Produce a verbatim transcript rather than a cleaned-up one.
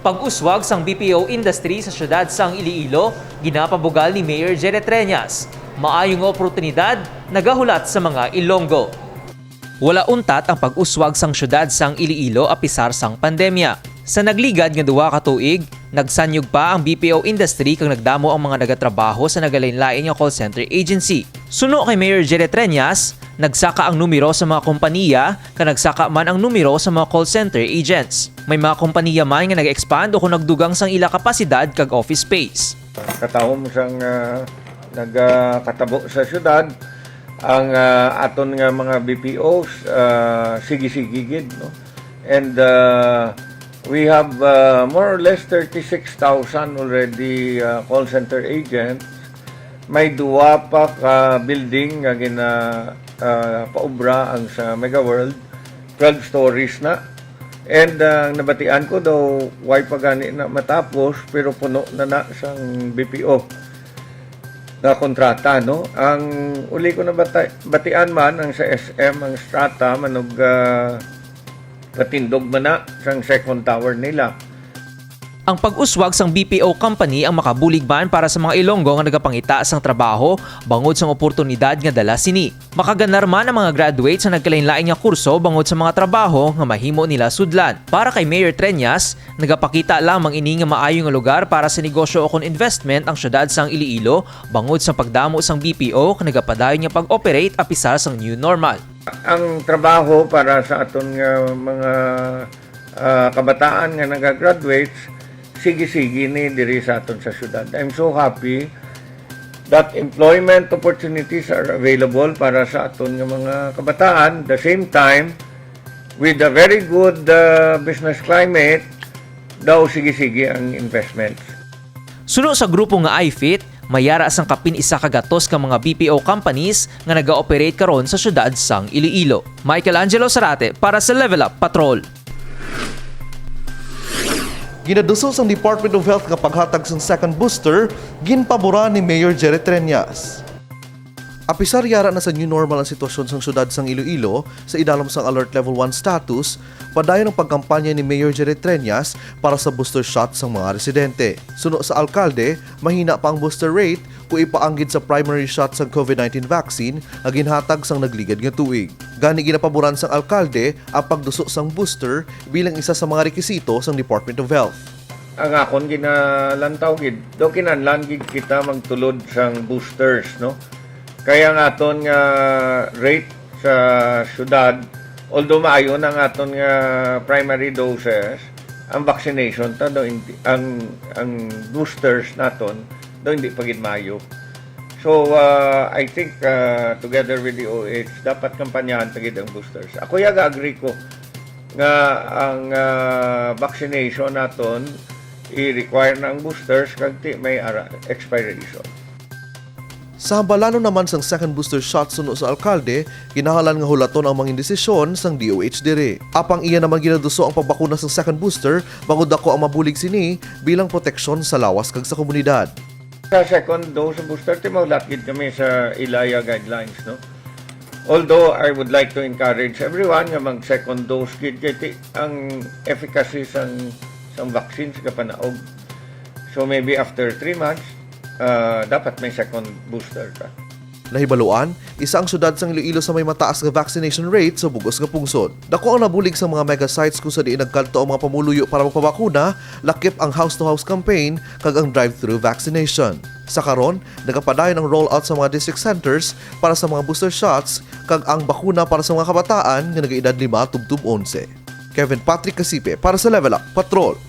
Pag-uswag sang B P O industry sa siyudad sang Iloilo, ginapabugal ni Mayor Jerry Treñas. Maayo nga oportunidad, nagahulat sa mga Ilonggo. Wala untat ang pag-uswag sang siyudad sang Iloilo apisar sang pandemya. Sa nagligad nga duha ka tuig, nagsanyog pa ang B P O industry kag nagdamo ang mga nagatrabaho sa nagalain-lain nga call center agency. Suno kay Mayor Jerry Treñas, nagsaka ang numero sa mga kompaniya kag nagsaka man ang numero sa mga call center agents. May mga kompaniya man nga nag-expand o kung nagdugang sang ila kapasidad kag office space. Katahom sang, ah, nagakatabo sa syudad, ang, ah, aton nga mga B P Os, ah, sige-sige gid, no? And, ah, we have, ah, more or less thirty-six thousand already, ah, call center agents. May duwa pa ka building nga gina, ah, paubra ang sa Mega World, twelve stories na. And, ah, ang nabatian ko daw, way pa gani na matapos, pero puno na na sang B P O na kontrata, no? Ang uli ko na bata-, batian man, ang sa S M, ang Strata, manog, ah, patindog man na sang second tower nila. Ang pag-uswag sang B P O company ang makabulig man para sa mga Ilonggo nga nagapangita sang trabaho bangod sang oportunidad nga dala sini. Makaganar man ang mga graduates sa nagkalainlain nga kurso bangod sa mga trabaho nga mahimo nila sudlan. Para kay Mayor Treñas, nagapakita lamang ini nga maayo nga lugar para sa negosyo ukon investment ang siyudad sang Iloilo bangod sa pagdamo sang B P O nga nagapadayon nga pag-operate apisar sang new normal. Ang trabaho para sa aton nga mga, ah, kabataan nga nagagraduates, sige-sige ni diri sa aton sa syudad. I'm so happy that employment opportunities are available para sa aton nga mga kabataan. The same time, with a very good, ah, business climate, daw sige-sige ang investments. Suno sa grupo nga iFit, may yara sang kapin isa ka gatos ka mga B P O companies nga naga-operate karon sa siyudad sang Iloilo. Michael Angelo Sarate para sa Level Up Patrol. Ginaduso sang Department of Health nga paghatag sang second booster, ginpaboran ni Mayor Jerry Treñas. Apisar yara na sa new normal ang sitwasyon sang siyudad sang Iloilo sa idalom sang Alert Level one status, padayon ang pagkampanya ni Mayor Jerry Treñas para sa booster shot sang mga residente. Suno sa alkalde, mahina pa ang booster rate kung ipaanggid sa primary shot sang COVID nineteen vaccine nga ginhatag sang nagligad nga tuig. Gani ginapaboran sang alkalde ang pagduso sang booster bilang isa sa mga rekisito sang Department of Health. Ang akon ginalantaw gid, daw kinahanglan gid kita magtulod sang boosters, no? Kaya ang aton nga rate sa syudad, although maayo na ang aton nga primary doses, ang vaccination ta daw hindi, ang, ang boosters naton daw hindi pa gid maayo. So, uh, I think, uh, together with the O H, dapat kampanyahan ta gid ang boosters. Ako yaga agree ko nga ang, uh, vaccination naton i-require na ang boosters kag ti may ara expiration. Sa hambalanon naman sang second booster shot suno sa alkalde, kinahanglan nga hulaton ang mga desisyon sang D O H diri. Apang iya naman ginaduso ang pagbakuna sang second booster bangod dako ang mabulig sini bilang proteksyon sa lawas kag sa komunidad. Sa second dose booster, ti mahulat gid kami sa ilaya guidelines, no? Although I would like to encourage everyone nga mag second dose gid kay ti ang efficacy sang sang vaccine sa kapanaog. So maybe after three months, ah, dapat may second booster ka. Nahibaluan, isa ang syudad sang Iloilo sa may mataas nga vaccination rate sa bug-os nga pungsod. Dako ang nabulig sa mga mega sites kung sa diin nagkadto ang mga pamuluyo para magpabakuna, lakip ang house-to-house campaign kag ang drive-through vaccination. Sa karon, nagapadayon ang rollout sa mga district centers para sa mga booster shots kag ang bakuna para sa mga kabataan nga nagaedad lima tubtob onse. Kevin Patrick Casipe para sa Level Up Patrol.